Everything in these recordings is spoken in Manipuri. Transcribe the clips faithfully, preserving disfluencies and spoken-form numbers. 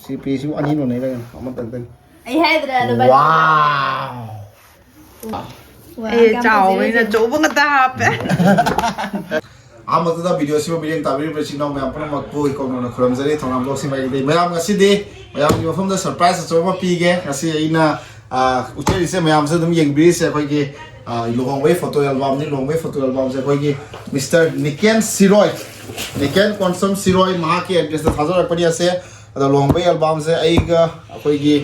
ꯁꯤ ꯄꯤꯁꯤꯕꯨ ꯑꯅꯤ ꯂꯣꯟꯅꯩꯔ ꯀꯩꯅꯣ? ꯑꯃꯇꯪꯗꯅꯤ꯫ ꯑꯩ ꯍꯥꯏꯗ꯭ꯔꯥ ꯑꯗꯨ Wow! ꯋꯥ, ꯑꯦ ꯌꯥꯝ ꯆꯥꯎꯕꯅꯤꯅ ꯐꯖꯩ꯫ ꯑꯆꯧꯕ ꯉꯥꯛꯇ ꯍꯥꯞꯄꯦ꯫ ꯑꯍꯥꯟꯕꯗꯨꯗ ꯚꯤꯗꯤꯑꯣꯁꯤꯕꯨ ꯃꯤꯠꯌꯦꯡ ꯇꯥꯕꯤꯔꯤꯕ ꯏꯆꯤꯟ ꯏꯅꯥꯎ ꯃꯌꯥꯝ ꯄꯨꯝꯅꯃꯛꯄꯨ ꯏꯀꯣꯛ ꯅꯧꯅ ꯈꯨꯔꯨꯝꯖꯔꯤ꯫ ꯊꯧꯅꯥꯝ ꯕ꯭ꯂꯣꯒꯁꯤ ꯃꯥꯏꯀꯩꯗꯒꯤ ꯃꯌꯥꯝ ꯉꯁꯤꯗꯤ ꯃꯌꯥꯝꯒꯤ ꯃꯐꯝꯗ ꯁꯔꯄ꯭ꯔꯥꯏꯖ ꯑꯆꯧꯕ ꯑꯃ ꯄꯤꯒꯦ꯫ ꯉꯁꯤ ꯑꯩꯅ ꯎꯠꯆꯔꯤꯁꯦ ꯃꯌꯥꯝꯁꯨ ꯑꯗꯨꯝ ꯌꯦꯡꯕꯤꯔꯤꯁꯦ ꯑꯩꯈꯣꯏꯒꯤ ꯂꯨꯍꯣꯡꯕꯒꯤ ꯐꯣꯇꯣ ꯑꯦꯜꯕꯝꯅꯤ꯫ ꯂꯨꯍꯣꯡꯕꯒꯤ ꯐꯣꯇꯣ ꯑꯦꯜꯕꯝꯁꯦ ꯑꯩꯈꯣꯏꯒꯤ ꯃꯤꯁꯇꯔ ꯅꯤꯀꯦꯟ ꯁꯤꯔꯣꯏ, ꯅꯤꯀꯦꯟ ꯀꯣꯟꯁꯝ ꯁꯤꯔꯣꯏ, ꯃꯍꯥꯛꯀꯤ ꯑꯦꯗ꯭ꯔꯦꯁꯇ ꯊꯥꯖꯔꯛꯄꯅꯤ ꯑꯁꯦ꯫ ꯑꯗꯣ ꯂꯨꯍꯣꯡꯕꯒꯤ ꯑꯦꯜꯕꯝꯁꯦ ꯑꯩꯒ ꯑꯩꯈꯣꯏꯒꯤ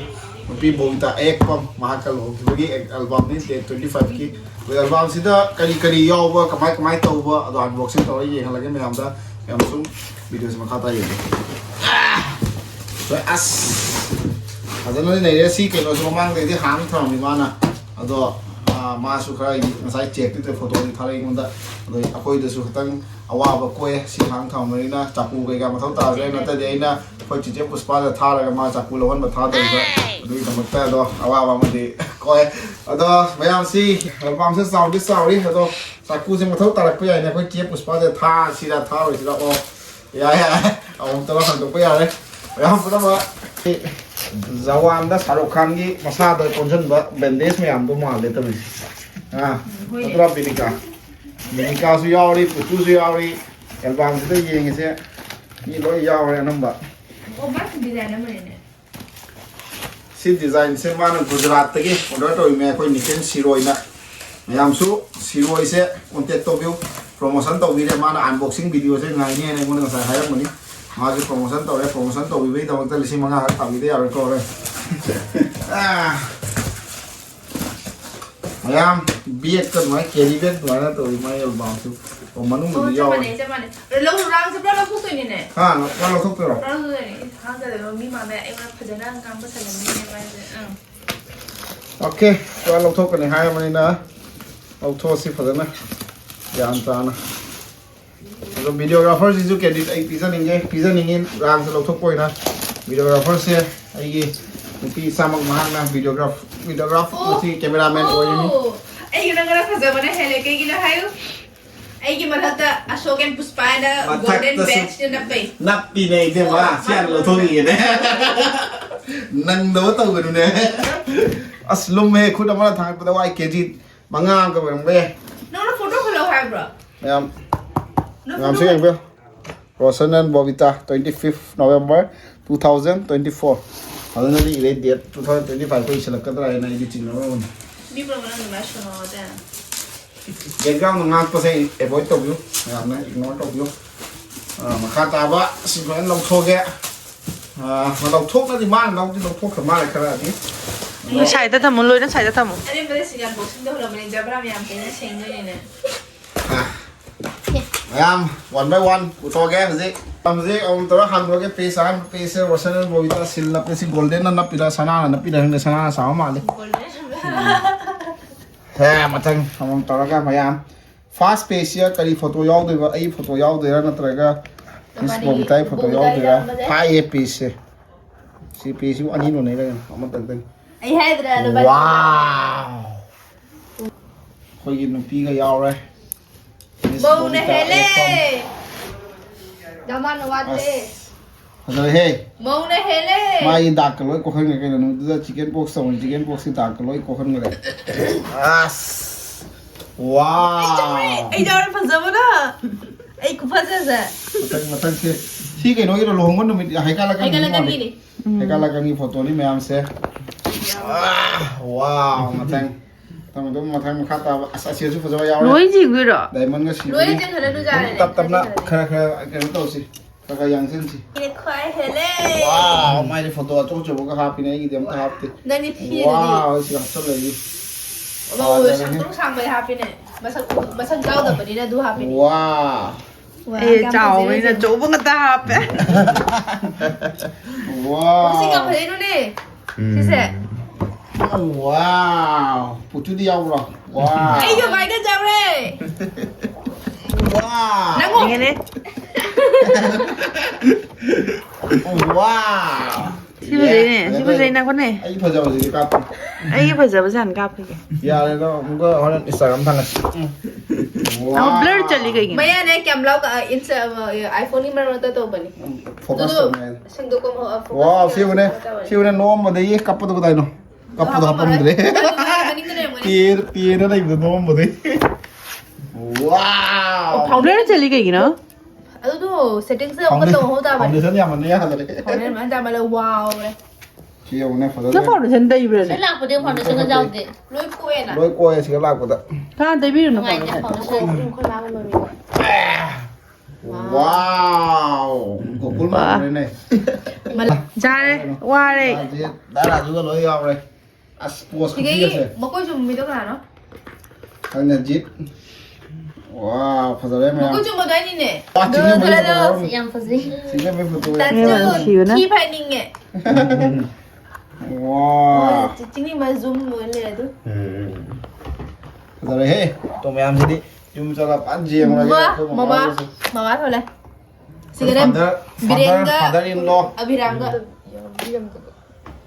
ꯅꯨꯄꯤ ꯕꯣꯕꯤꯇꯥ ꯑꯌꯦꯛꯄꯝ ꯃꯍꯥꯛꯀ ꯂꯨꯍꯣꯡꯈꯤꯕꯒꯤ ꯑꯦꯜꯕꯝꯅꯤ, ꯗꯦꯠ ꯇ꯭ꯋꯦꯟꯇꯤ ꯐꯥꯏꯚꯀꯤ꯫ ꯑꯗꯣ ꯑꯦꯜꯕꯝꯁꯤꯗ ꯀꯔꯤ ꯀꯔꯤ ꯌꯥꯎꯕ, ꯀꯃꯥꯏ ꯀꯃꯥꯏ ꯇꯧꯕ, ꯑꯗꯣ ꯑꯟꯕꯣꯛꯁꯤꯡ ꯇꯧꯔꯒ ꯌꯦꯡꯍꯜꯂꯒꯦ ꯃꯌꯥꯝꯗ꯫ ꯃꯌꯥꯝ ꯁꯨꯝ ꯚꯤꯗꯤꯑꯣꯁꯦ ꯃꯈꯥ ꯇꯥ ꯌꯦꯡꯒꯦ꯫ ꯑꯁ! ꯐꯖꯅ ꯂꯩꯔꯦ꯫ ꯁꯤ ꯀꯩꯅꯣꯁꯨ ꯃꯃꯥꯡꯗꯩꯗꯤ ꯍꯥꯡ ꯊꯝꯃꯝꯃꯤ ꯃꯥꯅ꯫ ꯑꯗꯣ ꯃꯥꯁꯨ ꯈꯔ ꯉꯁꯥꯏ ꯆꯦꯛꯇꯤ ꯇꯧꯋꯦ, ꯐꯣꯇꯣꯗꯤ ꯊꯥꯔꯛꯑꯦ ꯑꯩꯉꯣꯟꯗ꯫ ꯑꯗꯣ ꯑꯩꯈꯣꯏꯗꯁꯨ ꯈꯤꯇꯪ ꯑꯋꯥꯕ ꯀꯣꯛꯑꯦ ꯁꯤ ꯍꯥꯡ ꯊꯝꯃꯕꯅꯤꯅ꯫ ꯆꯥꯛꯀꯨ ꯀꯩꯀꯥ ꯃꯊꯧ ꯇꯥꯗ꯭ꯔꯦ, ꯅꯠꯇ꯭ꯔꯗꯤ ꯑꯩꯅ ꯑꯩꯈꯣꯏ ꯆꯤꯆꯦ ꯄꯨꯁꯄꯥꯗ ꯊꯥꯔꯒ ꯃꯥ ꯆꯥꯛꯀꯨ ꯂꯧꯍꯟꯕ ꯊꯥꯗꯧꯕ꯫ ꯑꯗꯨꯒꯤꯗꯃꯛꯇ ꯑꯗꯣ ꯑꯋꯥꯕ ꯑꯃꯗꯤ ꯀꯣꯛꯑꯦ꯫ ꯑꯗꯣ ꯃꯌꯥꯝꯁꯤ ꯑꯦꯜꯕꯝꯁꯦ ꯆꯥꯎꯗꯤ ꯆꯥꯎꯔꯤ, ꯑꯗꯣ ꯆꯥꯛꯀꯨꯁꯦ ꯃꯊꯧ ꯇꯥꯔꯛꯄ ꯌꯥꯏꯅꯦ꯫ ꯑꯩꯈꯣꯏ ꯆꯤꯆꯦ ꯄꯨꯁꯄꯥꯁꯦ ꯊꯥꯁꯤꯔ ꯊꯥꯔꯣꯏꯁꯤꯔ? ꯑꯣ, ꯌꯥꯏ ꯌꯥꯏ, ꯑꯃꯨꯛꯇ ꯍꯟꯗꯣꯛꯄ ꯌꯥꯔꯦ꯫ ꯃꯌꯥꯝ ꯄꯨꯝꯅꯃꯛ ꯖꯋꯥꯟꯗ ꯁꯥꯔꯨꯛ ꯈꯥꯟꯒꯤ ꯃꯁꯥꯗ ꯀꯣꯟꯁꯤꯟꯕ ꯕꯦꯟꯗꯦꯖ ꯃꯌꯥꯝꯗꯣ ꯃꯥꯜꯂꯦ ꯇꯧꯔꯤꯁꯦ꯫ ꯑꯥ, ꯅꯠꯇ꯭ꯔꯣ ꯕꯤꯅꯤꯀꯥ? ꯕꯤꯅꯤꯀꯥꯁꯨ ꯌꯥꯎꯔꯤ, ꯄꯨꯇꯨꯁꯨ ꯌꯥꯎꯔꯤ꯫ ꯑꯦꯜꯕꯝꯁꯤꯗ ꯌꯦꯡꯉꯤꯁꯦ ꯃꯤ ꯂꯣꯏ ꯌꯥꯎꯔꯦ ꯑꯅꯝꯕ꯫ ꯑꯣ, ꯃꯥꯁꯨ ꯗꯤꯖꯥꯏꯟ ꯑꯃꯅꯤꯅꯦ꯫ ꯁꯤ ꯗꯤꯖꯥꯏꯟꯁꯦ ꯃꯥꯅ ꯒꯨꯖꯔꯥꯠꯇꯒꯤ ꯑꯣꯔꯗꯔ ꯇꯧꯔꯤꯃꯦ, ꯑꯩꯈꯣꯏ ꯅꯤꯀꯦꯟ ꯁꯤꯔꯣꯏꯅ꯫ ꯃꯌꯥꯝꯁꯨ ꯁꯤꯔꯣꯏꯁꯦ ꯀꯣꯟꯇꯦꯛ ꯇꯧꯕꯤꯌꯨ꯫ ꯄ꯭ꯔꯣꯃꯣꯁꯟ ꯇꯧꯕꯤꯔꯦ꯫ ꯃꯥꯅ ꯑꯟꯕꯣꯛꯁꯤꯡ ꯚꯤꯗꯤꯑꯣꯁꯦ ꯉꯥꯏꯅꯤ ꯍꯥꯏꯅ ꯑꯩꯉꯣꯟꯗ ꯉꯁꯥꯏ ꯍꯥꯏꯔꯝꯕꯅꯤ꯫ ꯃꯥꯒꯤ ꯄ꯭ꯔꯣꯃꯣꯁꯟ ꯇꯧꯔꯦ꯫ ꯄ꯭ꯔꯣꯃꯣꯁꯟ ꯇꯧꯕꯤꯕꯒꯤꯗꯃꯛꯇ ꯂꯤꯁꯤꯡ ꯃꯉꯥ ꯈꯛ ꯇꯥꯕꯤꯗ ꯌꯥꯔꯣꯏꯀꯣ ꯍꯣꯔꯦꯟ꯫ ꯑꯥ꯫ ꯃꯌꯥꯝ ꯕꯦꯒꯇ ꯑꯗꯨꯃꯥꯏꯅ ꯀꯦꯔꯤ ꯕꯦꯒ ꯑꯗꯨꯃꯥꯏꯅ ꯇꯧꯔꯤ ꯃꯥꯏ ꯑꯦꯜꯕꯝꯁꯨ꯫ ꯑꯣ, ꯃꯅꯨꯡꯗꯗꯤ ꯌꯥꯎꯔꯦ꯫ ꯆꯞ ꯃꯥꯟꯅꯩ, ꯆꯞ ꯃꯥꯟꯅꯩ꯫ ꯂꯧ-, ꯔꯥꯡꯁꯦ ꯄꯨꯔꯥ ꯂꯧꯊꯣꯛꯇꯣꯏꯅꯤꯅꯦ꯫ ꯍꯥ, ꯄꯨꯔꯥ ꯂꯧꯊꯣꯛꯇꯣꯏꯔꯣ? ꯄꯨꯔꯥ ꯂꯧꯊꯣꯛꯇꯣꯏꯅꯦ꯫ ꯏꯁ, ꯊꯥꯖꯗꯕ ꯃꯤ ꯃꯥꯟꯕ ꯑꯩꯉꯣꯟꯗ ꯐꯖꯅ ꯉꯥꯡꯕ ꯁꯥꯖꯟꯗꯣꯏꯅꯦ ꯃꯥꯏꯁꯦ꯫ ꯑꯪ꯫ ꯑꯣꯀꯦ, ꯄꯨꯔꯥ ꯂꯧꯊꯣꯛꯀꯅꯤ ꯍꯥꯏꯔꯕꯅꯤꯅ ꯂꯧꯊꯣꯛꯑꯁꯤ ꯐꯖꯅ ꯒ꯭ꯌꯥꯟ ꯇꯥꯅ꯫ ꯑꯗꯣ ꯚꯤꯗꯤꯑꯣꯒ꯭ꯔꯥꯐꯔꯁꯤꯁꯨ ꯀ꯭ꯔꯦꯗꯤꯠ ꯑꯩ ꯄꯤꯖꯅꯤꯡꯉꯦ, ꯄꯤꯖꯅꯤꯡꯉꯤ ꯔꯥꯡꯁꯦ ꯂꯧꯊꯣꯛꯄ ꯑꯣꯏꯅ꯫ ꯚꯤꯗꯤꯑꯣꯒ꯭ꯔꯥꯐꯔꯁꯦ ꯑꯩꯒꯤ ꯅꯨꯄꯤ ꯏꯆꯥꯃꯛ ꯃꯍꯥꯛꯅ ꯚꯤꯗꯤꯑꯣꯒ꯭ꯔꯥꯐ-, ꯚꯤꯗꯤꯑꯣꯒ꯭ꯔꯥꯐ ꯑꯣ꯫ ꯉꯁꯤ ꯀꯦꯃꯦꯔꯥꯃꯦꯟ ꯑꯣꯏꯔꯤꯅꯤ꯫ ꯑꯣ꯫ ꯑꯩꯒꯤ ꯅꯪꯒꯅ ꯐꯖꯕꯅ ꯍꯦꯜꯂꯦ, ꯀꯩꯒꯤꯅꯣ ꯍꯥꯏꯌꯨ? ꯑꯩꯒꯤ ꯃꯊꯛꯇ ꯑꯁꯣꯛ ꯑꯦꯟ ꯄꯨꯁꯄꯥꯅ ꯒꯣꯜꯗꯦꯟ ꯃꯊꯛꯇꯁꯨ ꯕꯦꯠꯁꯇ ꯅꯞꯄꯩ꯫ ꯅꯞꯄꯤꯅꯦ ꯏꯕꯦꯝꯃ, ꯁꯤ ꯍꯥꯟꯅ ꯂꯧꯊꯣꯛꯈꯤꯒꯦꯅꯦ꯫ ꯅꯪꯗꯕ ꯇꯧꯒꯅꯨꯅꯦ꯫ ꯑꯁ ꯂꯨꯝꯃꯦ, ꯈꯨꯠ ꯑꯃꯅ ꯊꯥꯡꯒꯠꯄꯗ ꯋꯥꯏ, ꯀꯦꯖꯤ ꯃꯉꯥ ꯑꯃꯒ ꯑꯣꯏꯔꯝꯕ ꯌꯥꯏ꯫ ꯅꯪꯅ ꯐꯣꯇꯣ ꯈꯜꯂꯛꯑꯣ ꯍꯥꯏꯕ꯭ꯔꯣ? ꯃꯌꯥꯝ ꯅꯪ ꯃꯌꯥꯝꯁꯨ ꯐꯣꯇꯣ ꯌꯦꯡꯕꯤꯌꯨ꯫ Roshan and Bobita, twenty fifth November two thousand twenty four꯫ ꯐꯖꯅꯗꯤ ꯏꯔꯦ, date two thousand twenty five ꯀ ꯏꯁꯤꯜꯂꯛꯀꯗ꯭ꯔꯥ ꯍꯥꯏꯅ ꯑꯩꯗꯤ ꯆꯤꯡꯅꯔꯝꯕꯅꯤ꯫ ꯃꯤ ꯄꯨꯝꯅꯃꯛꯅ ꯑꯗꯨꯃꯥꯏꯅ ꯁꯣꯟꯅꯧ ꯍꯥꯏꯗꯥꯏꯅꯦ? Background ꯉꯥꯡꯉꯛꯄꯁꯦ avoid ꯇꯧꯕꯤꯌꯨ, ꯃꯌꯥꯝꯅ ignore ꯇꯧꯕꯤꯌꯨ꯫ ꯑꯥ, ꯃꯈꯥ ꯇꯥꯕ ꯁꯤ ꯂꯣꯏꯅ ꯂꯧꯊꯣꯛꯑꯒꯦ꯫ ꯑꯥ, ꯂꯧꯊꯣꯛꯅꯗꯤ ꯃꯥꯅ ꯂꯧꯗꯤ ꯂꯧꯊꯣꯛꯈ꯭ꯔ ꯃꯥꯜꯂꯦ ꯈꯔꯗꯤ꯫ ꯁꯥꯏꯗ ꯊꯝꯃꯨ, ꯂꯣꯏꯅ ꯁꯥꯏꯗ ꯊꯝꯃꯨ꯫ ꯑꯔꯦꯝꯕꯗ ꯁꯤꯒ unboxing ꯇꯧꯍꯜꯂꯝꯕꯅꯤ, ꯖꯕ꯭ꯔꯥ ꯃꯌꯥꯝ ꯄꯨꯟꯅ ꯁꯦꯡꯗꯣꯏꯅꯤꯅꯦ꯫ ꯑꯥ, ꯃꯌꯥꯝ one by one ꯄꯨꯊꯣꯛꯑꯒꯦ ꯍꯧꯖꯤꯛ꯫ ꯍꯧꯖꯤꯛ ꯑꯃꯨꯛ ꯇꯧꯔ ꯍꯥꯡꯗꯣꯛꯑꯒꯦ, page ꯑꯍꯥꯟꯕ pageꯁꯦ Roshan and Bobita seal ꯅꯞꯄꯦ꯫ ꯁꯤ goldenꯅ ꯅꯞꯄꯤꯔ ꯁꯅꯥꯅ ꯅꯞꯄꯤꯔ ꯈꯪꯗꯦ, ꯁꯅꯥꯅ ꯁꯥꯕ ꯃꯥꯜꯂꯤ꯫ ꯍꯦ, ꯃꯊꯪ ꯑꯃꯨꯛ ꯇꯧꯔꯒ ꯃꯌꯥꯝ first pageꯁꯤꯗ ꯀꯔꯤ photo ꯌꯥꯎꯗꯣꯏꯕ? ꯑꯩ photo ꯌꯥꯎꯗꯣꯏꯔꯥ ꯅꯠꯇ꯭ꯔꯒ Miss ꯕꯣꯕꯤꯇꯥꯒꯤ photo ꯌꯥꯎꯗꯣꯏꯔꯥ? ꯄꯥꯏꯌꯦ pageꯁꯦ꯫ ꯁꯤ pageꯁꯤꯕꯨ ꯑꯅꯤ ꯂꯣꯟꯅꯩꯔ ꯀꯩꯅꯣ? ꯑꯃꯇꯪꯗꯅꯤ꯫ ꯑꯩ ꯍꯥꯏꯗ꯭ꯔꯥ ꯅꯕꯥꯅꯤ? Wow! ꯑꯩꯈꯣꯏꯒꯤ ꯅꯨꯄꯤꯒ ꯌꯥꯎꯔꯦ꯫ Miss ꯃꯧꯅ ꯕꯣꯕꯤꯇꯥ ꯍꯦꯜꯂꯦ꯫ F M. ꯗꯃꯥꯅ ꯋꯥꯠꯇꯦ꯫ ꯑꯁ, ꯐꯖꯔꯦꯍꯦ꯫ ꯃꯧꯅ ꯍꯦꯜꯂꯦ꯫ ꯃꯥꯒꯤ ꯗꯥꯛꯀ ꯂꯣꯏ ꯀꯣꯛꯍꯟꯈ꯭ꯔꯦ ꯀꯩꯅꯣ, ꯅꯨꯃꯤꯠꯇꯨꯗ chicken pox ꯇꯧꯕꯅꯤ, chicken poxꯀꯤ ꯗꯥꯛꯀ ꯂꯣꯏ ꯀꯣꯛꯍꯟꯈ꯭ꯔꯦ꯫ ꯑꯁ! Wow! ꯑꯩ ꯌꯥꯎꯔꯦ ꯐꯖꯕꯅ꯫ ꯑꯩ ꯈꯨꯐꯖꯁꯦ꯫ ꯃꯊꯪ ꯃꯊꯪꯁꯦ ꯁꯤ ꯀꯩꯅꯣꯒꯤꯔꯣ, ꯂꯨꯍꯣꯡꯕ ꯅꯨꯃꯤꯠ ꯍꯩꯀꯥꯂꯀꯟꯒꯤ ꯍꯩꯀꯥꯂꯀꯟꯒꯤꯅꯤ꯫ ꯍꯩꯀꯥꯂꯀꯟꯒꯤ photoꯅꯤ ꯃꯌꯥꯝꯁꯦ꯫ ꯑꯥ, wow! ꯃꯊꯪ ꯃꯊꯪ ꯃꯊꯪ ꯃꯊꯪ ꯃꯈꯥ ꯇꯥꯕ꯫ ꯑꯁ, ꯑꯁꯤꯁꯨ ꯐꯖꯕ ꯌꯥꯎꯔꯦ꯫ ꯂꯣꯏ ꯆꯤꯡꯗꯣꯏꯔꯣ? Diamondꯒ ꯁꯤꯕꯒꯤ꯫ ꯂꯣꯏꯅ ꯆꯤꯡꯈꯠꯂ ꯂꯨꯖꯔꯦꯅꯦ꯫ ꯇꯞ ꯇꯞꯅ ꯆꯤꯡꯈꯠꯂꯗꯤ꯫ ꯈꯔ ꯈꯔ ꯀꯩꯅꯣ ꯇꯧꯁꯤ꯫ ꯈꯔ ꯈꯔ ꯌꯥꯡꯁꯤꯟꯁꯤ꯫ ꯑꯩꯅ ꯈ꯭ꯋꯥꯏ ꯍꯦꯜꯂꯦ꯫ Wow! ꯃꯥꯏꯗꯤ photo ꯑꯆꯧ ꯑꯆꯧꯕꯒ ꯍꯥꯞꯄꯤꯅꯦ, ꯑꯩꯒꯤꯗꯤ ꯑꯝꯇ ꯍꯥꯞꯇꯦ꯫ ꯅꯪꯗꯤ ꯊꯤꯔꯗꯤ꯫ Wow! ꯁꯤ ꯍꯥꯞꯆꯜꯂꯛꯏ꯫ ꯃꯧ ꯁꯝꯇ꯭ꯔꯨꯝ ꯁꯥꯡꯕꯗꯤ ꯍꯥꯞꯄꯤꯅꯦ꯫ ꯃꯁꯛ ꯃꯁꯛ ꯌꯥꯎꯗꯕꯅꯤꯅ ꯑꯗꯨ ꯍꯥꯞꯄꯤꯅꯦ꯫ Wow! ꯋꯥ, ꯑꯩ ꯌꯥꯝ ꯆꯥꯎꯕꯅꯤꯅ ꯐꯖꯩꯅꯦ꯫ ꯑꯆꯧꯕ ꯉꯥꯛꯇ ꯍꯥꯞꯄꯦ꯫ ꯃꯁꯤ ꯌꯥꯝ Wow! ꯐꯖꯩꯅꯨꯅꯦ꯫ ꯁꯤꯁꯦ꯫ Wow! ꯄꯨꯊꯨꯗꯤ ꯌꯥꯎꯕ꯭ꯔꯣ? Wow! ꯑꯩꯒ ꯃꯥꯏꯒ ꯆꯥꯎꯔꯦ꯫ Wow! ꯅꯪꯉꯣ꯫ ꯌꯦꯡꯉꯦꯅꯦ꯫ Wow! ꯁꯤ ꯐꯖꯩꯅꯦ, ꯁꯤ ꯐꯖꯩ, ꯅꯪ ꯈꯣꯠꯅꯦ꯫ ꯑꯩꯒꯤ ꯐꯖꯕꯁꯤꯗꯤ ꯀꯥꯞꯄꯤ꯫ ꯑꯩꯒꯤ ꯐꯖꯕꯁꯦ ꯍꯥꯟꯅ ꯀꯥꯞꯄꯒꯦ꯫ ꯌꯥꯔꯦ, ꯑꯗꯣ ꯑꯃꯨꯛꯀ ꯍꯣꯔꯦꯟ Instagram ꯊꯥꯒꯠꯁꯤ꯫ ꯑꯃꯨꯛ blur ꯆꯠꯂꯤ ꯀꯩꯒꯤꯅꯣ? ꯃꯌꯥꯅꯦ ꯀꯌꯥꯝ ꯂꯥꯎ ꯀ-, ꯏꯟꯁ-, ꯑ, iPhone-ꯒꯤ ꯃꯔꯛ ꯃꯔꯛꯇ ꯇꯧꯕꯅꯤ꯫ Focus ꯑꯗꯨꯗꯣ ꯇꯧꯅꯤ ꯍꯥꯏꯅ꯫ ꯁꯦꯡꯗꯣꯛꯄ ꯑꯃ, focus ꯋꯥꯎ, ꯁꯤ ꯎꯅꯦ, ꯇꯧꯕꯅꯤ꯫ ꯁꯤ ꯎꯅꯦ, ꯅꯣꯛꯑꯝꯕꯗꯒꯤ ꯀꯞꯄꯗꯣ ꯀꯗꯥꯏꯅꯣ? ꯀꯞꯄꯗꯣ ꯍꯥꯞꯄꯝꯗ꯭ꯔꯦ꯫ ꯃꯅꯤꯡꯗ ꯂꯩꯔꯝꯒꯅꯤ꯫ ꯇꯦꯔ-, ꯇꯦꯔ ꯂꯩꯕꯗꯣ ꯅꯣꯛꯑꯝꯕꯗꯒꯤ꯫ ꯋꯥꯎ! Blur ꯆꯠꯂꯤ ꯀꯩꯒꯤꯅꯣ? ꯑꯗꯨꯗꯣ settings-ꯇ ꯑꯃꯨꯛꯀ ꯇꯧꯍꯧ ꯇꯥꯕꯅꯤ꯫ Foundation ꯌꯥꯝꯃꯟꯅ ꯌꯥꯗꯔꯦ꯫ Foundation ꯃꯌꯥꯝ ꯌꯥꯝꯃꯜꯂꯦ, ꯋꯥꯎꯔꯦ꯫ ꯁꯤ ꯌꯦꯡꯉꯨꯅꯦ, ꯐꯖꯗ꯭ꯔꯥ? ꯅꯪ foundation ꯇꯩꯕ꯭ꯔꯅꯦ? ꯁꯤ ꯂꯥꯛꯄꯗꯤ foundation-ꯒ ꯌꯥꯎꯗꯦ꯫ ꯂꯣꯏ ꯀꯣꯛꯑꯦꯅ꯫ ꯂꯣꯏ ꯀꯣꯛꯑꯦ ꯁꯤꯒ ꯂꯥꯛꯄꯗ꯫ ꯀꯥꯟꯅ ꯇꯩꯕꯤꯔꯨꯅꯨ ꯅꯨꯡꯉꯥꯏꯇꯦ foundation꯫ Foundation꯫ ꯋꯥꯎ! ꯒꯣꯀꯨꯜ ꯋꯥ꯫ ꯃꯥꯟꯈ꯭ꯔꯦꯅꯦ꯫ ꯌꯥꯔꯦ, ꯋꯥꯔꯦ꯫ ꯗꯥ ꯔꯥꯖꯨꯒ ꯂꯣꯏ ꯌꯥꯎꯔꯦ꯫ ꯑꯁ, pose ꯁꯤꯒꯤ ꯈꯨꯄꯤꯒꯁꯦ꯫ ꯃꯀꯣꯏ ꯆꯨꯝꯕꯤꯗꯣ ꯀꯅꯥꯅꯣ? ꯈꯪꯅꯖꯤꯠ꯫ ꯋꯥ, ꯐꯖꯔꯦ ꯃꯌꯥꯝ꯫ ꯃꯀꯣꯏ ꯆꯨꯝꯕꯗꯣ ꯑꯩꯅꯤꯅꯦ꯫ ꯋꯥ, ꯆꯤꯡꯂꯦꯝꯕꯒꯤ ꯑꯗꯣ, photo ꯌꯥꯝ ꯐꯖꯩ꯫ ꯆꯤꯡꯂꯦꯝꯕꯒꯤ photo ꯌꯥꯝ ꯇꯠꯆꯧ, ꯐꯖꯔꯦ꯫ ꯊꯤ ꯐꯥꯏꯅꯤꯡꯉꯦ꯫ ꯋꯥ꯫ ꯆꯤ-, ꯆꯤꯡꯂꯦꯝꯕ zoom ꯑꯣꯏ ꯂꯩꯔꯦ ꯑꯗꯨ꯫ ꯎꯝ꯫ ꯐꯖꯔꯦꯍꯦ꯫ ꯇꯣ ꯃꯌꯥꯝꯁꯤꯗꯤ ꯌꯨꯝ ꯆꯠꯂ ꯐꯖꯅ ꯌꯦꯡꯉꯨꯔꯒꯦ ꯃꯃꯥ, ꯑꯩꯈꯣꯏ ꯃꯃꯥ, ꯃꯃꯥꯁꯨ꯫ ꯃꯃꯥ ꯊꯣꯛꯂꯦ꯫ ꯁꯤꯒꯅꯦ father, father, ꯕꯤꯔꯦꯟꯒ father in law꯫ ꯑꯕꯤꯔꯥꯝꯒ꯫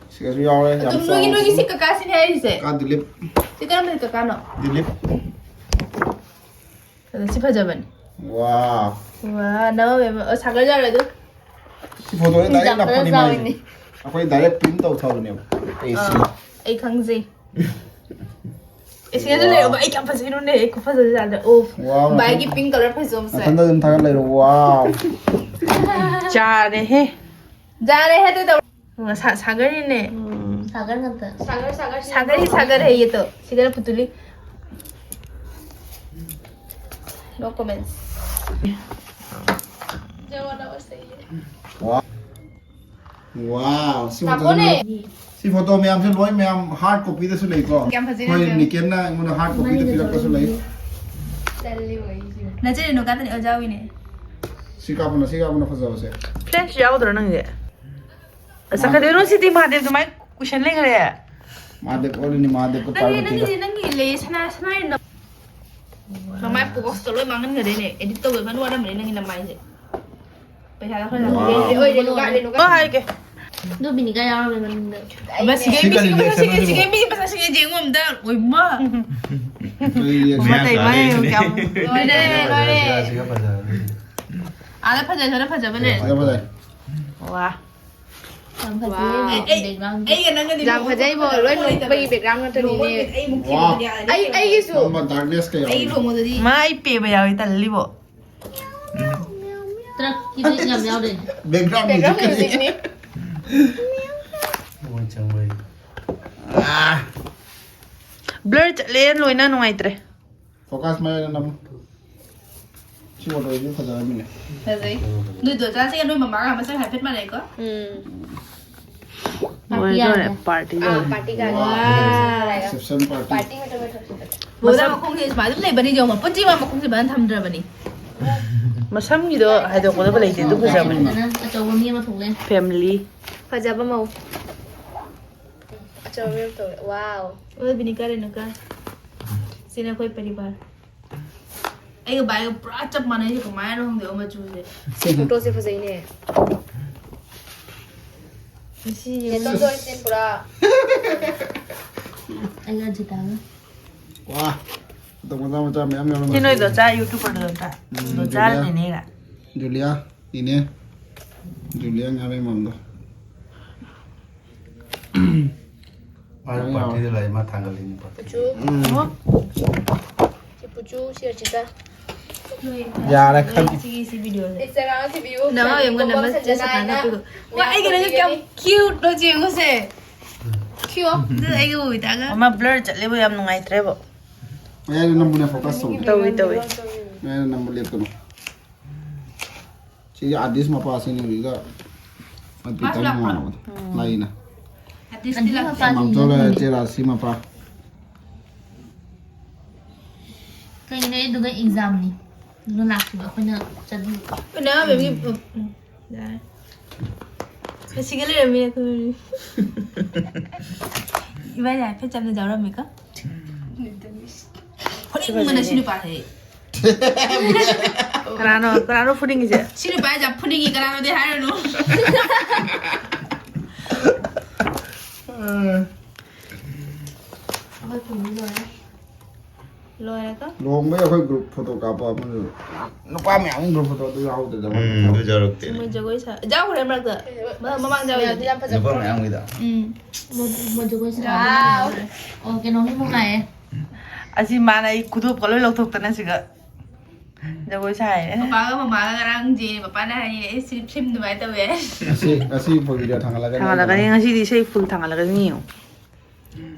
ꯁꯤꯒꯁꯨ ꯌꯥꯎꯔꯦ, ꯌꯥꯝ ꯑꯗꯨꯝ ꯅꯣꯏꯒꯤ, ꯆꯥꯎꯕ꯫ ꯅꯣꯏꯒꯤ ꯁꯤ ꯀꯀꯥꯁꯤꯅꯦ ꯍꯥꯏꯔꯤꯁꯦ? ꯀꯀꯥ ꯗꯤꯂꯤꯞ꯫ ꯁꯤ ꯀꯔꯝꯕ ꯀꯀꯥꯅꯣ? ꯗꯤꯂꯤꯞ꯫ ꯑꯗꯣ ꯁꯤ ꯐꯖꯕꯅꯤ꯫ ꯋꯥ꯫ ꯋꯥ, ꯅꯃ ꯃꯦꯝꯃ꯫ ꯑꯣ, ꯁꯥꯒꯔ ꯌꯥꯎꯔꯦ ꯑꯗꯨ꯫ ꯁꯤ photo ꯗꯤ direct ꯌꯥꯝ ꯅꯞꯄꯅꯤ ꯐꯖꯅ ꯃꯥꯏꯁꯦ꯫ ꯆꯥꯎꯋꯤꯅꯦ꯫ ꯑꯩꯈꯣꯏ direct print ꯇꯧꯊꯕꯅꯦꯕ꯫ ꯑꯩ ꯁꯤ꯫ ꯑꯥ, ꯑꯩ ꯈꯪꯖꯩ꯫ ꯑꯦ, ꯁꯤꯗꯁꯨ ꯋꯥ꯫ ꯂꯩꯔꯕ? ꯑꯩ ꯀꯌꯥꯝ ꯐꯖꯩꯅꯣꯅꯦ, ꯈꯨꯐꯖꯁꯦ ꯌꯥꯗ꯭ꯔꯦ꯫ ꯑꯣ, ꯋꯥ, ꯚꯥꯏꯒꯤ ꯃꯊꯪ-, pink colour ꯐꯖꯕꯁꯦ꯫ ꯃꯊꯪꯗ ꯑꯗꯨꯝ ꯊꯥꯒꯠ ꯂꯩꯔꯣ, ꯋꯥ꯫ ꯌꯥꯔꯦꯍꯦ꯫ ꯌꯥꯔꯦꯍꯦ, ꯑꯗꯨ ꯇꯧ-, ꯁꯥ-, ꯁꯥꯒꯔꯅꯤꯅꯦ꯫ ꯎꯝ꯫ ꯁꯥꯒꯔ ꯉꯥꯛꯇ꯫ ꯁꯥꯒꯔ, ꯁꯥꯒꯔ, ꯁꯥꯒꯔ ꯍꯤ ꯁꯥꯒꯔ ꯍꯩ ꯌꯦ ꯇꯣ꯫ ꯁꯤꯒꯔ ꯄꯨꯇꯨꯂꯤ꯫ No comments. ꯋꯥ꯫ Wow, ꯁꯤ ꯂꯥꯛꯄꯅꯦ꯫ Photo-ꯁꯤ, ꯁꯤ photo ꯃꯌꯥꯝꯁꯦ ꯂꯣꯏ ꯃꯌꯥꯝ hard copy-ꯗꯁꯨ ꯂꯩꯀꯣ꯫ ꯌꯥꯝ ꯐꯖꯩ, ꯑꯩꯈꯣꯏ ꯌꯥꯝ ꯐꯖꯩ꯫ ꯅꯤꯀꯦꯟꯅ ꯑꯩꯉꯣꯟꯗ hard copy-ꯗ ꯄꯤꯔꯛꯄꯁꯨ ꯂꯩ꯫ ꯅꯆꯦ ꯔꯦꯅꯨꯀꯥꯇꯅꯤ ꯑꯣꯖꯥ ꯑꯣꯏꯅꯦ꯫ ꯁꯤ ꯀꯥꯞꯄꯅ, ꯁꯤ ꯀꯥꯞꯄꯅ ꯐꯖꯕꯁꯦ꯫ Flash ꯌꯥꯎꯗ꯭ꯔꯣ ꯅꯪꯒꯤ? ꯑꯁ, ꯃꯥꯗꯤ ꯀꯩꯗꯧꯅꯣ ꯁꯤꯗꯤ ꯃꯍꯥꯗꯦꯕ ꯑꯗꯨꯃꯥꯏ ꯀꯨꯏꯁꯟ ꯂꯩꯈ꯭ꯔꯦ꯫ ꯃꯍꯥꯗꯦꯕ ꯑꯣꯏꯔꯅꯤ, ꯃꯍꯥꯗꯦꯕꯀ ꯅꯪꯒꯤ, ꯄꯥꯔꯕꯇꯤꯒ꯫ ꯅꯪꯒꯤ, ꯅꯪꯒꯤ ꯂꯩ ꯁꯅꯥ, ꯁꯅꯥ ꯍꯦꯟꯅ ꯃꯃꯥꯏ pose-ꯇꯣ ꯂꯣꯏ ꯃꯥꯡꯍꯟꯈ꯭ꯔꯦꯅꯦ꯫ Edit ꯇꯧꯕ ꯐꯅ ꯋꯥꯔꯝꯃꯅꯤ ꯅꯪꯒꯤ ꯅꯃꯥꯏꯁꯦ꯫ ꯄꯩꯁꯥꯗꯣ ꯈꯔ ꯋꯥꯎ꯫ ꯂꯥꯛꯄꯤꯒꯦ꯫ ꯍꯣꯏ, ꯔꯦꯅꯨꯀꯥ, ꯔꯦꯅꯨꯀꯥ꯫ ꯍꯥꯏꯒꯦ꯫ ꯑꯗꯨ ꯕꯤꯅꯤꯒ ꯌꯥꯎꯔꯝꯃꯦ ꯃꯅꯨꯡꯗ꯫ ꯃꯁꯤꯒꯩ ꯁꯤ ꯀꯔꯤ ꯃꯤ ꯃꯁꯛ ꯁꯤꯡꯉꯦ, reaction ꯁꯤꯒꯩ ꯃꯤ ꯃꯁꯛ ꯁꯤꯡꯉꯦ ꯌꯦꯡꯉꯨ ꯑꯝꯇ꯫ ꯑꯣꯏꯃ꯫ ꯀꯔꯤ reaction? ꯃꯇꯩ ꯃꯥꯏ ꯌꯦꯡꯉꯨ ꯀꯌꯥꯝ ꯂꯣꯏꯔꯦ, ꯂꯣꯏꯔꯦ꯫ ꯁꯤꯒ ꯐꯖꯔꯦ꯫ ꯑꯥꯗ ꯐꯖꯩ, ꯁꯣꯝꯗ ꯐꯖꯕ ꯂꯩ꯫ ꯐꯖ ꯐꯖꯩ꯫ ꯋꯥ꯫ ꯌꯥꯝ ꯐꯖꯩꯌꯦ, ꯋꯥ꯫ ꯑꯩ, background꯫ ꯑꯩꯒ ꯅꯪꯒꯗꯤ ꯌꯥꯝ ꯐꯖꯩꯕꯣ, ꯂꯣꯏ ꯂꯣꯡꯕꯒꯤ background ꯉꯥꯛꯇꯅꯤꯅꯦ꯫ ꯑꯩ, ꯑꯩꯒꯤꯁꯨ꯫ ꯅꯝꯕ darkness ꯀ ꯌꯥꯎꯔꯤ꯫ ꯑꯩꯒꯤ ꯂꯣꯡꯕꯗꯗꯤ ꯃꯥ ꯑꯩ ꯄꯦꯕ ꯌꯥꯎꯋꯤ, ꯇꯜꯂꯤꯕꯣ꯫ Truck ꯀꯤꯗꯤ ꯌꯥꯝ ꯌꯥꯎꯔꯦ꯫ Background background music ꯀ꯫ Music ꯅꯤ꯫ ꯃꯣꯏ ꯆꯪꯕꯩ꯫ ꯑꯥ꯫ Blur ꯆꯠꯂꯦ, ꯂꯣꯏꯅ ꯅꯨꯡꯉꯥꯏꯇ꯭ꯔꯦ꯫ Focus ꯃꯌꯥꯏꯗ ꯅꯝꯃꯨ꯫ ꯁꯤ photo ꯁꯤꯁꯨ ꯐꯖꯔꯝꯃꯤꯅꯦ꯫ ꯐꯖꯩ꯫ ꯅꯣꯏ ꯗꯣꯆꯥꯁꯤꯒ ꯅꯣꯏ ꯃꯃꯥꯒ ꯃꯁꯛ ꯍꯥꯏꯐꯦꯠ ꯃꯥꯟꯅꯩꯀꯣ? ꯎꯝ꯫ ꯂꯣꯏꯔꯦ, ꯂꯣꯏꯔꯦ꯫ Party ꯑꯥ, ꯂꯣꯏꯔꯦ꯫ Party ꯒꯥꯏ꯫ Wow. Reception party꯫ Party ꯉꯥꯛꯇ ꯑꯣꯏꯊꯣꯛꯁꯤꯗ꯫ ꯕꯣꯗꯥ ꯃꯁꯝ ꯃꯈꯣꯡꯁꯦ ꯁꯨꯃꯥꯏꯅ ꯑꯗꯨꯝ ꯂꯩꯕꯅꯤ, ꯌꯦꯡꯉꯣ꯫ ꯄꯨꯟꯁꯤ ꯃꯥ ꯃꯈꯣꯡꯁꯦ ꯐꯖꯅ ꯊꯝꯗ꯭ꯔꯕꯅꯤ꯫ ꯃꯁꯝꯒꯤꯗꯣ ꯍꯥꯏꯗꯣꯛꯀꯗꯕ ꯂꯩꯇꯦ, ꯑꯗꯨ ꯐꯖꯕꯅꯤ꯫ ꯐꯖꯅ ꯑꯆꯧꯕ ꯃꯤ ꯑꯃ ꯊꯣꯛꯂꯛꯑꯦ꯫ Family꯫ ꯐꯖꯕ ꯃꯧ꯫ ꯑꯆꯧꯕ ꯃꯤ ꯑꯃ ꯊꯣꯛꯂꯛꯑꯦ꯫ Wow꯫ ꯑꯣꯏ ꯕꯤꯅꯤꯀꯥ ꯔꯦꯅꯨꯀꯥ꯫ ꯁꯤꯅ ꯑꯩꯈꯣꯏ ꯄꯔꯤꯕꯥꯔ꯫ ꯑꯩꯒ ꯕꯥꯏꯒ ꯄꯨꯔꯥ ꯆꯞ ꯃꯥꯟꯅꯩꯁꯦ, ꯀꯃꯥꯏꯅ ꯈꯪꯗꯦ ꯃꯆꯨꯁꯦ꯫ ꯁꯤ photo ꯁꯦ ꯐꯖꯩꯅꯦ꯫ ꯉꯁꯤ ꯌꯦꯡꯉꯣ꯫ ꯅꯦꯇꯣꯟꯗꯣ ꯑꯩ ꯁꯤꯟ ꯄꯨꯔꯥ꯫ ꯑꯩꯒ ꯑꯖꯤꯇꯥꯒ꯫ ꯋꯥ꯫ ꯑꯗꯣ ꯃꯆꯥ ꯃꯆꯥ ꯃꯌꯥꯝ ꯌꯥꯎꯔꯝꯃꯦ꯫ ꯁꯤ ꯅꯣꯏ ꯗꯣꯆꯥ YouTuber ꯗꯣꯆꯥ꯫ ꯎꯝ, ꯗꯣꯆꯥ ꯖꯨꯂꯤꯌꯥ꯫ ꯅꯦꯅꯦꯒ꯫ ꯖꯨꯂꯤꯌꯥ꯫ ꯏꯅꯦ꯫ ꯖꯨꯂꯤꯌꯥ ꯉꯥꯔꯩꯃꯝꯗꯣ꯫ ꯃꯥꯁꯨ ꯌꯥꯎꯋꯦ꯫ Party ꯗ ꯂꯥꯛꯑꯦ, ꯃꯥ ꯊꯥꯡꯒꯠꯂꯤꯅꯦ party꯫ ꯄꯨꯆꯨ꯫ ꯎꯝ꯫ ꯁꯤ ꯄꯨꯆꯨ, ꯁꯤ ꯑꯔꯆꯤꯇꯥ꯫ ꯌꯥꯔꯦ, ꯈꯪꯉꯦ꯫ ꯁꯤꯒꯤ, ꯁꯤ video ꯁꯦ꯫ Instagram ꯊꯤꯕꯤꯌꯨ꯫ ꯅꯃꯥ ꯌꯦꯡꯉꯣ, ꯅꯃꯥ ꯁꯟꯖꯅꯥ ꯁꯟꯖꯅꯥ ꯍꯥꯏꯅ ꯍꯥꯞꯄꯤꯌꯨ꯫ ꯋꯥ, ꯃꯌꯥꯝ ꯑꯩꯒꯤ ꯅꯪꯒ ꯀꯌꯥꯝ ꯄꯨꯟꯕꯤꯒꯅꯤ꯫ Cute ꯅꯣ ꯌꯦꯡꯉꯨꯁꯦ꯫ Cute꯫ ꯑꯗꯨ ꯑꯩꯒ ꯎꯏꯗꯥꯒ꯫ ꯑꯃ blur ꯆꯠꯂꯦꯕ, ꯌꯥꯝ ꯅꯨꯡꯉꯥꯏꯇ꯭ꯔꯦꯕ꯫ ꯃꯌꯥꯏꯗ ꯅꯝꯃꯨꯅꯦ, focus ꯇꯧ꯫ ꯇꯧꯏ, ꯇꯧꯏ꯫ ꯃꯌꯥꯏꯗ ꯅꯝꯕ ꯂꯦꯞꯀꯅꯨ꯫ ꯁꯤꯒꯤ artist ꯃꯄꯥꯁꯤꯅ ꯍꯧꯖꯤꯛꯀ ꯃꯥꯁꯨ ꯄꯤꯇꯔ ꯂꯥꯛꯄ꯭ꯔꯣ? ꯃꯃꯥꯟꯅꯕꯗꯣ꯫ ꯎꯝ꯫ ꯂꯥꯛꯏꯅ꯫ Artist ꯇꯤ ꯑꯗꯨ ꯂꯥꯛꯇꯦ꯫ ꯃꯄꯥꯁꯤꯅ ꯃꯥꯝꯇꯣꯟ ꯂꯩꯔꯦ, ꯅꯝꯃꯤ꯫ ꯆꯦ ꯔꯥꯁꯤ ꯃꯄꯥ꯫ ꯀꯩꯅꯣ ꯑꯗꯨꯒ exam ꯅꯤ꯫ ꯑꯗꯨꯒ ꯂꯥꯛꯈꯤꯕ ꯑꯩꯈꯣꯏꯅ ꯆꯠꯂꯨꯕ꯫ ꯑꯩꯈꯣꯏꯅ ꯃꯦꯝꯒꯤ, ꯎꯝ, ꯎꯝ, ꯌꯥꯔꯦ꯫ ꯉꯁꯤꯒ ꯂꯩꯔꯝꯃꯤ ꯑꯩꯈꯣꯏ ꯃꯔꯤ꯫ ꯏꯕꯥꯅꯤ ꯍꯥꯏꯐꯦꯠ ꯆꯝꯅ ꯌꯥꯎꯔꯝꯃꯤꯀꯣ꯫ ꯐꯨꯅꯤꯡꯕꯅ ꯁꯤ ꯅꯨꯄꯥꯁꯦ꯫ ꯀꯅꯥꯅꯣ, ꯀꯅꯥꯅꯣ ꯐꯨꯅꯤꯡꯉꯤꯁꯦ? ꯁꯤ ꯅꯨꯄꯥꯁꯦ ꯌꯥꯝ ꯐꯨꯅꯤꯡꯉꯤ, ꯀꯅꯥꯅꯣꯗꯤ ꯍꯥꯏꯔꯨꯅꯨ꯫ ꯂꯨꯍꯣꯡꯕꯩ ꯑꯩꯈꯣꯏ ꯒ꯭ꯔꯨꯞ ꯐꯣꯇꯣ ꯀꯥꯞꯄ ꯑꯃꯁꯨ, ꯅꯨꯄꯥ ꯃꯌꯥꯝ ꯒ꯭ꯔꯨꯞ ꯐꯣꯇꯣ ꯑꯗꯨ ꯌꯥꯎꯍꯧꯗꯦꯗ, ꯃꯣꯏ꯫ ꯎꯝ, ꯑꯗꯨ ꯌꯥꯎꯔꯛꯇꯦ꯫ ꯃꯣꯏ ꯖꯒꯣꯏ ꯁꯥ-, ꯌꯥꯎꯈ꯭ꯔꯦ ꯃꯔꯛꯇ꯫ ꯃ-, ꯃꯃꯥꯡꯗ ꯌꯥꯎꯈ꯭ꯔꯦ꯫ ꯌꯥꯝ ꯐꯖꯕ ꯅꯨꯄꯥ ꯃꯌꯥꯝꯒꯤꯗ꯫ ꯎꯝ꯫ ꯃꯣꯏ, ꯃꯣꯏ ꯖꯒꯣꯏ ꯁꯥ-, ꯋꯥꯎ꯫ ꯑꯣ, ꯀꯩꯅꯣꯒꯤ ꯅꯨꯡꯉꯥꯏꯌꯦ꯫ ꯑꯁꯤ ꯃꯥꯅ ꯑꯩ ꯈꯨꯗꯣꯞꯀ ꯂꯣꯏ ꯂꯧꯊꯣꯛꯇꯅ ꯁꯤꯒ ꯖꯒꯣꯏ ꯁꯥꯏꯌꯦ꯫ ꯄꯄꯥꯒ ꯃꯃꯥꯒ ꯉꯔꯥꯡ ꯖꯦ ꯄꯄꯥꯅ ꯍꯥꯏꯅꯤꯅꯦ, ꯑꯩ ꯁꯤ ꯐꯤꯂꯝ ꯑꯗꯨꯃꯥꯏꯅ ꯇꯧꯋꯦ꯫ ꯉꯁꯤ, ꯉꯁꯤ ꯐꯣꯟ ꯚꯤꯗꯤꯑꯣ ꯊꯥꯡꯒꯠꯂꯒꯅꯤ꯫ ꯊꯥꯡꯒꯠꯂꯛꯀꯅꯤ, ꯉꯁꯤꯗꯤ ꯏꯁꯩ ꯐꯨꯜ ꯊꯥꯡꯒꯠꯂꯛꯀꯅꯤ ꯌꯦꯡꯉꯣ꯫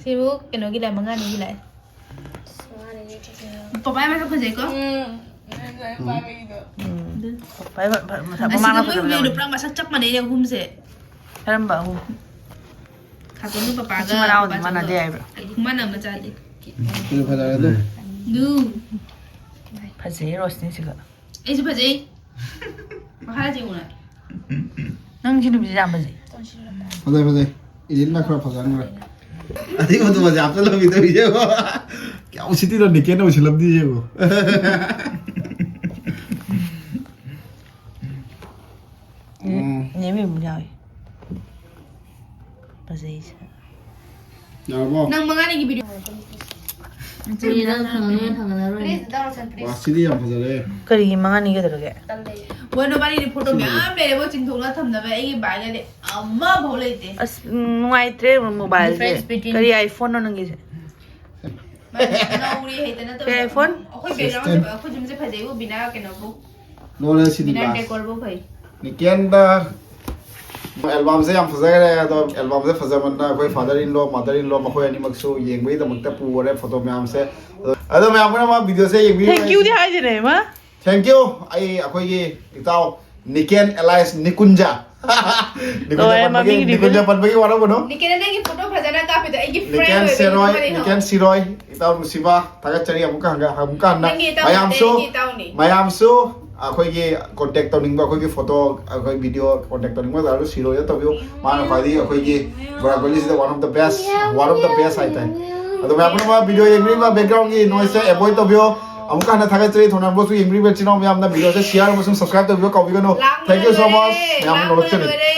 ꯁꯤꯕꯨ ꯀꯩꯅꯣꯒꯤ ꯂꯥꯏ, ꯃꯉꯥꯅꯤꯒꯤ ꯂꯥꯏ꯫ ꯄꯄꯥ ꯃꯁꯛ ꯐꯖꯩꯀꯣ? ꯎꯝ꯫ ꯎꯝ꯫ ꯄꯄꯥ ꯐ-, ꯐ-, ꯃꯁꯛ, ꯑꯁꯤꯒ ꯃꯃꯥꯅ ꯃꯣꯏ ꯐꯖꯕ ꯍꯧꯖꯤꯛ ꯌꯥꯎꯋꯦ꯫ ꯄꯨꯔꯥ ꯃꯁꯛ ꯆꯞ ꯃꯥꯟꯅꯩꯅꯦ ꯑꯍꯨꯝꯁꯦ꯫ ꯀꯔꯝꯕ ꯑꯍꯨꯝ? ꯈꯥꯇꯣꯟꯒ ꯄꯄꯥꯒ ꯃꯆꯤꯟ ꯃꯅꯥꯎꯗꯤ ꯄꯄꯥꯆꯧꯒ꯫ ꯃꯥꯟꯅꯗꯦ ꯍꯥꯏꯕ꯭ꯔꯣ? ꯃꯥꯟꯅꯕ ꯃꯆꯥꯗꯤ꯫ ꯁꯤꯁꯨ ꯐꯖꯔꯦ ꯑꯗꯨ꯫ ꯗꯨ꯫ ꯐꯖꯩ ꯔꯣꯁꯅꯤ ꯁꯤꯒ꯫ ꯑꯩꯁꯨ ꯐꯖꯩ꯫ ꯃꯈꯥꯗ ꯌꯦꯡꯉꯨꯅꯦ꯫ ꯅꯪ ꯁꯤ ꯅꯨꯄꯤꯁꯦ ꯌꯥꯝ ꯐꯖꯩ꯫ ꯐꯖꯩ, ꯐꯖꯩ꯫ ꯏꯗꯤꯠꯅ ꯈꯔ ꯐꯖꯍꯟꯈ꯭ꯔꯦ꯫ ꯑꯗꯨꯒꯤ ꯐꯣꯇꯣꯒꯁꯦ ꯍꯥꯞꯆꯜꯂꯝꯃꯤꯗꯧꯔꯤꯁꯦ꯫ ꯀꯌꯥꯝ ꯎꯁꯤꯠꯇꯤꯅꯣ, ꯅꯤꯀꯦꯟꯅ ꯎꯁꯤꯜꯂꯝꯗꯣꯏꯁꯦ ꯌꯦꯡꯉꯣ꯫ ꯎꯝ꯫ ꯅꯦꯃꯤꯃꯨꯛ ꯌꯥꯎꯏ꯫ ꯐꯖꯩꯁꯦ꯫ ꯌꯥꯔꯕꯣ? ꯅꯪ ꯃꯉꯥꯅꯤꯒꯤ ꯚꯤꯗꯤꯑꯣ꯫ ꯆꯦ, ꯅꯪ ꯊꯥꯡꯒꯠꯂꯣꯏ, ꯊꯥꯡꯒꯠꯂꯔꯣꯏ꯫ Please, the Roshan, please꯫ ꯋꯥ, ꯁꯤꯗꯤ ꯌꯥꯝ ꯐꯖꯔꯦ꯫ ꯀꯔꯤꯒꯤ ꯃꯉꯥꯅꯤ ꯀꯩꯗꯧꯔꯒꯦ? ꯇꯜꯂꯦ꯫ ꯃꯣꯏ ꯅꯕꯥꯅꯤꯗꯤ ꯐꯣꯇꯣ ꯁꯤ ꯃꯌꯥꯝ ꯂꯩꯔꯦꯕꯣ, ꯆꯤꯡꯊꯣꯛꯅ ꯊꯝꯅꯕ꯫ ꯑꯩꯒꯤ ꯕꯥꯏꯒꯗꯤ ꯑꯃꯐꯥꯎ ꯂꯩꯇꯦ꯫ ꯑꯁ, ꯎꯝ, ꯅꯨꯡꯉꯥꯏꯇ꯭ꯔꯦ ꯃꯣꯕꯥꯏꯜꯁꯦ꯫ Difference between ꯀꯔꯤ iPhone ꯅꯣ ꯅꯪꯒꯤꯁꯦ? ꯃꯥꯅ ꯉꯥꯎꯔꯤ ꯍꯩꯇꯅ ꯇꯧꯔꯤꯗꯣ꯫ ꯀꯩ iPhone? ꯑꯩꯈꯣꯏ background ꯁꯦ, ꯑꯩꯈꯣꯏ ꯌꯨꯝꯁꯦ ꯐꯖꯩꯕꯨ, ꯕꯤꯅꯥ ꯀꯩꯅꯣꯕꯨ꯫ ꯂꯣꯏꯔꯦ ꯁꯤꯗꯤ ꯕꯤꯅꯥ ꯂꯥꯁ꯫ Decor ꯕꯨ ꯐꯩ꯫ ꯅꯤꯀꯦꯟꯗ ꯑꯦꯜꯕꯝꯁꯦ ꯌꯥꯝ ꯐꯖꯈ꯭ꯔꯦ, ꯑꯗꯣ ꯑꯦꯜꯕꯝꯁꯦ ꯐꯖꯃꯟꯗꯅ ꯑꯩꯈꯣꯏ father in law, mother in law ꯃꯈꯣꯏ ꯑꯅꯤꯃꯛꯁꯨ ꯌꯦꯡꯕꯒꯤꯗꯃꯛꯇ ꯄꯨꯈꯔꯦ ꯐꯣꯇꯣ ꯃꯌꯥꯝꯁꯦ꯫ ꯑꯗꯣ, ꯑꯗꯣ ꯃꯌꯥꯝ ꯄꯨꯝꯅꯃꯛ ꯚꯤꯗꯤꯑꯣꯁꯦ ꯌꯦꯡꯕꯤꯌꯨ꯫ Thank you ꯗꯤ ꯍꯥꯏꯗꯦꯅꯦ, ꯏꯃꯥ꯫ Thank you꯫ ꯑꯩ, ꯑꯩꯈꯣꯏꯒꯤ ꯏꯇꯥꯎ ꯅꯤꯀꯦꯟ alias ꯅꯤꯀꯨꯟꯖ꯫ ꯅꯤꯀꯨꯟꯖ ꯂꯣꯏꯔꯦ, ꯄꯟꯕꯒꯤ, ꯃꯃꯤꯡꯗꯤ ꯅꯤꯀꯨꯟꯖ ꯄꯟꯕꯒꯤ ꯋꯥꯔꯧꯒꯅꯨ꯫ ꯅꯤꯀꯦꯟ, ꯅꯪꯒꯤ ꯐꯣꯇꯣ ꯐꯖꯅ ꯀꯥꯞꯄꯤꯗꯣ ꯑꯩꯒꯤ friend ꯅꯤꯀꯦꯟ ꯑꯣꯏꯕꯒꯤ ꯁꯦꯔꯣꯏ, ꯃꯔꯩ ꯍꯧ-, ꯅꯤꯀꯦꯟ ꯁꯤꯔꯣꯏ, ꯏꯇꯥꯎ ꯅꯨꯡꯁꯤꯕ, ꯊꯥꯒꯠꯆꯔꯤ ꯑꯃꯨꯛꯀ ꯍꯟꯒ-, ꯑꯃꯨꯛꯀ ꯍꯟꯅ꯫ ꯅꯪꯒꯤ ꯏꯇꯥꯎ ꯅꯠꯇꯦ, ꯃꯌꯥꯝꯁꯨ, ꯑꯩꯒꯤ ꯏꯇꯥꯎꯅꯤ꯫ ꯃꯌꯥꯝꯁꯨ ꯑꯩꯈꯣꯏꯒꯤ contact ꯇꯧꯅꯤꯡꯕ, ꯑꯩꯈꯣꯏꯒꯤ ꯐꯣꯇꯣ, ꯑꯩꯈꯣꯏ ꯚꯤꯗꯤꯑꯣ contact ꯇꯧꯅꯤꯡꯕ ꯑꯣꯏꯇꯥꯔꯁꯨ ꯁꯤꯔꯣꯏꯗ ꯇꯧꯕꯤꯌꯨ꯫ ꯃꯥꯅ ꯈ꯭ꯋꯥꯏꯗꯒꯤ ꯑꯩꯈꯣꯏꯒꯤ ꯕꯣꯔꯥꯛ ꯚꯦꯂꯤꯁꯤꯗ one of the best, one of the best ꯍꯥꯏꯇꯥꯔꯦ꯫ ꯑꯗꯣ ꯃꯌꯥꯝ ꯄꯨꯝꯅꯃꯛ ꯚꯤꯗꯤꯑꯣ ꯌꯦꯡꯕꯤꯔꯤꯕ background ꯒꯤ noise ꯁꯦ avoid ꯇꯧꯕꯤꯌꯣ꯫ ꯑꯃꯨꯛꯀ ꯍꯟꯅ ꯊꯥꯒꯠꯆꯔꯤ, ꯊꯧꯅꯥ ꯕ꯭ꯂꯣꯒꯁꯨ ꯌꯦꯡꯕꯤꯔꯤꯕ ꯏꯆꯤꯟ ꯏꯅꯥꯎ ꯃꯌꯥꯝꯅ ꯚꯤꯗꯤꯑꯣꯁꯦ share ꯑꯃꯁꯨꯡ subscribe ꯇꯧꯕꯤꯕ ꯀꯥꯎꯕꯤꯒꯅꯨ꯫ ꯂꯥꯡꯕꯅ Thank you so much꯫ ꯂꯣꯏꯔꯦ, ꯃꯌꯥꯝ ꯂꯥꯡꯕꯅ ꯅꯣꯂꯛꯆꯔꯤ꯫ ꯂꯣꯏꯔꯦ꯫